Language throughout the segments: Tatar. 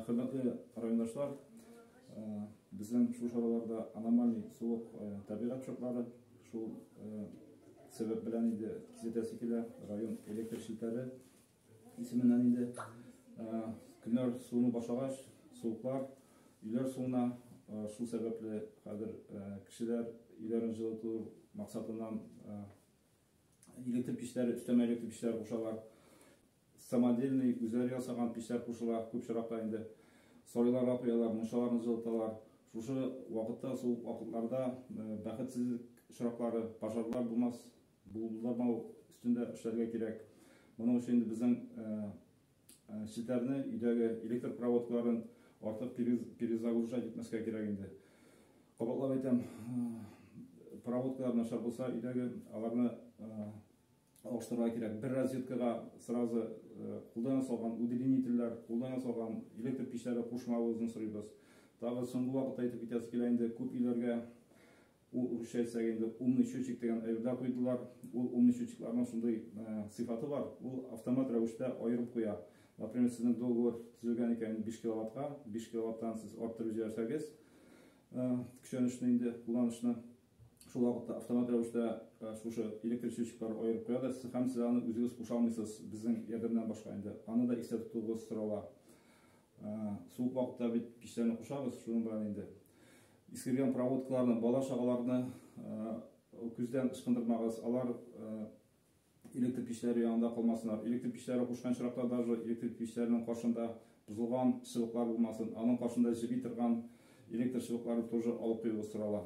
Хөрмәтле райондашлар, безнең шушы араларда аномальный суык табигать шартлары, шул сәбәп белән инде кисәтәсе килә, район электр челтәре исеменнән инде көннәр суыну башлагач, суыклар, өйләр суына, шул сәбәпле хәзер кешеләр өйләрен җылыту максатыннан электр пичләре, өстәмә электр пичләре кушалар. Самодельный, үзләре ясаган пичләр кушыла, күп очракта инде сарайларга куялар, мунчаларны җылыталар. Шушы вакытта, суык вакытларда бәхетсезлек очраклары, пожарлар булмас, булдырмау өстендә эшләргә кирәк. Моның өчен инде безнең челтәрне, өйдәге электр проводкаларын артык перезагружать итмәскә кирәк инде. Кабатлап әйтәм, проводкалар начар булса, өйдәге аларны алыштырырга кирәк. Бер розеткага сразу кулдан ясалган удлинительләр, кулдан ясалган электр пичләре кушмавыгызны сорыйбыз. Тагы соңгы вакытта әйтеп китәсе килә инде, күп өйләргә, ул русча әйтсәк инде, умный счетчик дигән әйберләр куйдылар. Ул умный счетчикларның шундый сыйфаты бар, ул автомат рәвештә аерып куя. Например, сезнең договор төзелгән икән 5 киловаттка, 5 киловаттан сез арттырып җибәрсәгез, көчәнешне инде, кулланышны, шул вакытта автомат рәвештә шушы электр счетчиклар аерып куя да, һәм сез аны үзегез куша алмыйсыз, безнең ярдәмнән башка инде. Аны да истә тотуыгыз сорала. Суык вакытта бит пичләрне кушабыз, шуның белән инде. Искергән проводкаларны, бала-чагаларны күздән ычкындырмагыз. Алар электр пичләре янында калмасыннар. Электр пичләре кушкан очракта даже электр пичләренең каршында бозылган чыбыклар булмасын. Аның каршында җеби торган электр чыбыкларын тоже алып куюыгыз сорала.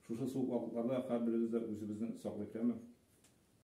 Шушы суык вакытларда һәрберебез дә үзебезне саклыйк, яме?